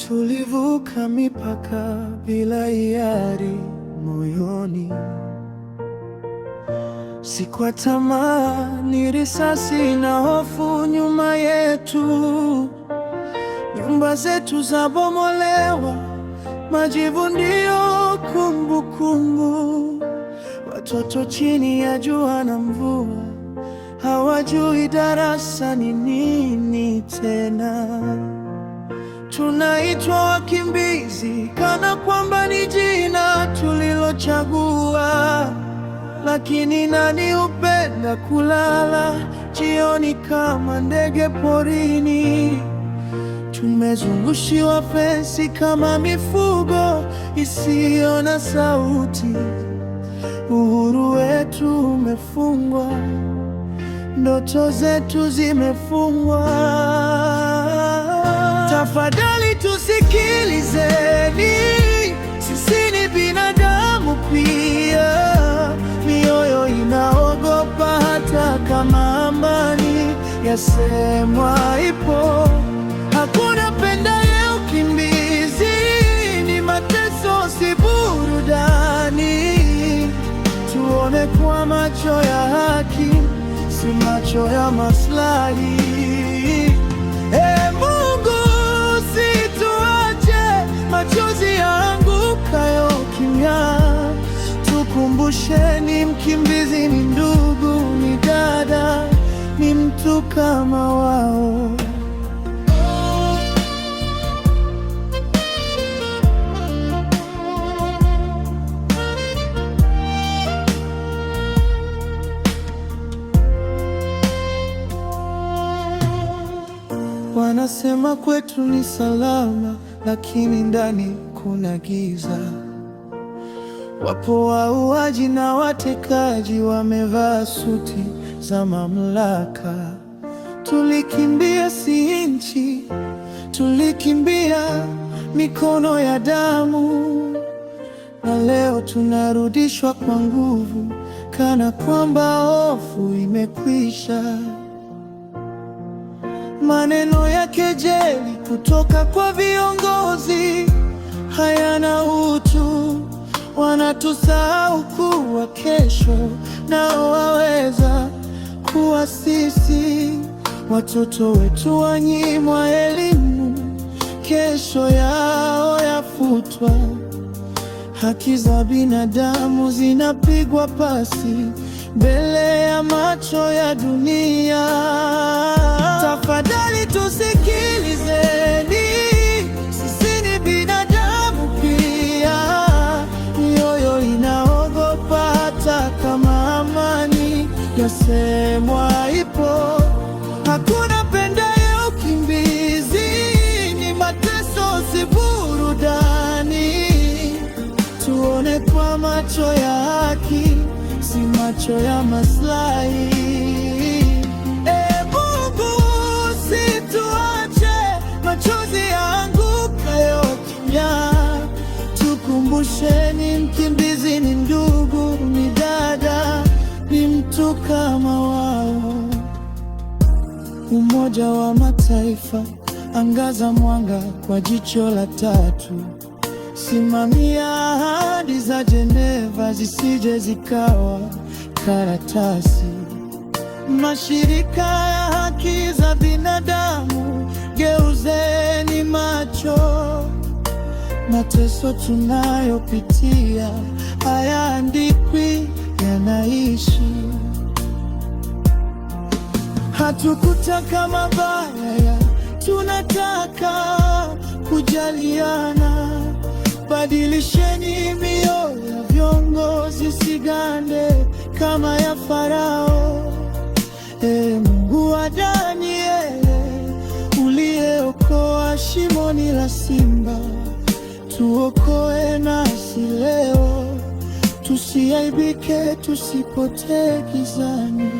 Tulivuka mipaka bila hiari moyoni, si kwa tamaa, ni risasi na hofu nyuma yetu. Nyumba zetu zabomolewa, majivu ndiyo kumbukumbu. Watoto chini ya jua na mvua, hawajui darasa ni nini tena. Tunaitwa wakimbizi kana kwamba ni jina tulilochagua, lakini nani hupenda kulala jioni kama ndege porini? Tumezungushiwa fensi kama mifugo isiyo na sauti. Uhuru wetu umefungwa, ndoto zetu zimefungwa. Tafadhali tusikilizeni, sisi ni binadamu pia. Mioyo inaogopa hata kama amani yasemwa ipo. Hakuna pendaye ukimbizi, ni mateso, si burudani. Tuone kwa macho ya haki, si macho ya maslahi. E Mungu, usituache, machozi yaangukayo kimya. Tukumbusheni, mkimbizi ni ndugu, ni dada, ni mtu kama wao. Wanasema kwetu ni salama, lakini ndani kuna giza. Wapo wauaji na watekaji, wamevaa suti za mamlaka. Tulikimbia si nchi, tulikimbia mikono ya damu, na leo tunarudishwa kwa nguvu, kana kwamba hofu imekwisha. Maneno ya kejeli kutoka kwa viongozi hayana utu. Wanatusahau kuwa kesho nao waweza kuwa sisi. Watoto wetu wanyimwa elimu, kesho yao yafutwa. Haki za binadamu zinapigwa pasi mbele ya macho ya dunia. Tafadhali tusikilizeni, sisi ni binadamu pia. Mioyo inaogopa hata kama amani yasemwa ipo. Hakuna pendaye ukimbizi, ni mateso, si burudani. Tuone kwa macho ya haki, si macho ya maslahi. E Mungu, usituache, machozi yaangukayo kimya. Tukumbusheni, mkimbizi ni ndugu, ni dada, ni mtu kama wao. Umoja wa Mataifa, angaza mwanga kwa jicho la tatu. Simamia ahadi za Geneva zisije zikawa karatasi. Mashirika ya haki za binadamu, geuzeni macho. Mateso tunayopitia hayaandikwi, yanaishi. Hatukutaka mabaya, tunataka kujaliana. Badilisheni mioyo ya viongozi, sigande kama ya Farao. E Mungu wa Danieli, uliyeokoa shimoni la simba, tuokoe nasi leo, tusiaibike, tusipotee gizani.